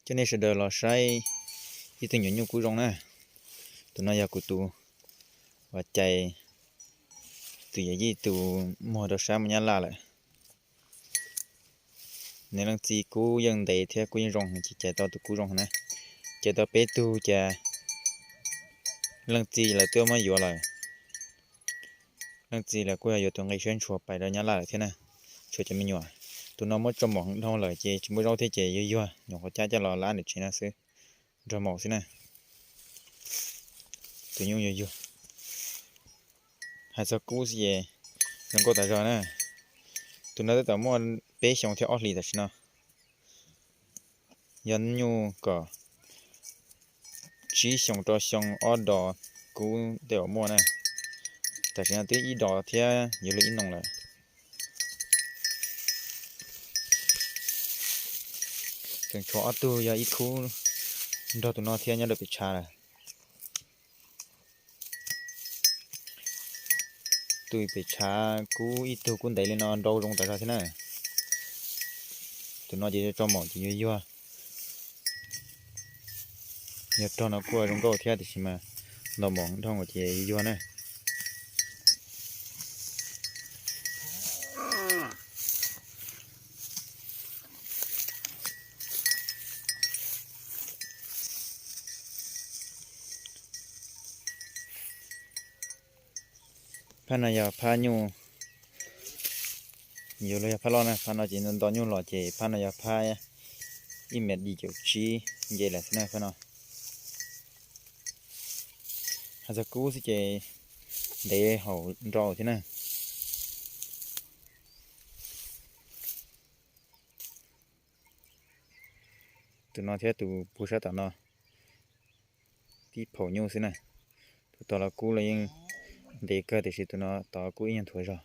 Coj nej sawv daws los saib ib tug nyuam nyuj kub zoo na. Tus no yog kuv tus uas cais tus yawm yij tus muag rau sab mus Nyab Laj lawm. Nws leej txiv kub yeej ntev thiab kub yeej zoo, ces cais tau tus kub zoo na. Cais tau peb tug ces leej txiv lawv twb muab yuav lawm. Leej txiv lawv kuj yog yuav tus nqi siab ntshua pais rau Nyab Laj lawm thiab na. Tshuav cov me nyuam, tus no muab tso mom dhau lawm ces tsis muaj zaub thiab ces yuag yuag, nyuam qhuav cab coj los lab nws tsev no xwb, nrog maum xwb na. Tus nyuj yuag yuag. Hais txog kub xwb ces zoo nkauj tas zog na. Tus no twb tau muaj peb xyoo thiab ob hlis tam sim no. Yog nyuj kom tsib xyoo rau xyoo ob dos kub tej uas muaj na. Tam sim no twb ib dos thiab yuav luag ib noo lawm. Tseem tshuav ob tug yog ib khub nrog tus no thiab nyob rau pem tshav lawm. Tus pem tshav kub ib tug kub ntev li no nrau zoo tas zog thiab na. Tus no ces tso maum ces yuag yuag. Yog rog no kuj zoo nkauj thiab tiam sis mas ntaus maum dhau ces yuag yuag na. Phab no yog phab nyuj, yuav luag yog phab loj na, phab no ces nto nyuj los ces phab no yog phab ib mev di caum tsib nce lawm xwb na phab no. Hais txog kub xwb ces ntev haum nrau thiab na. Tus no thiab tus puag sab tom no tib phaum nyuj xwb na. Tus tod los kub los yeej ntev kawg tiam sis tus no tod kub ib nyuag nthuav zog.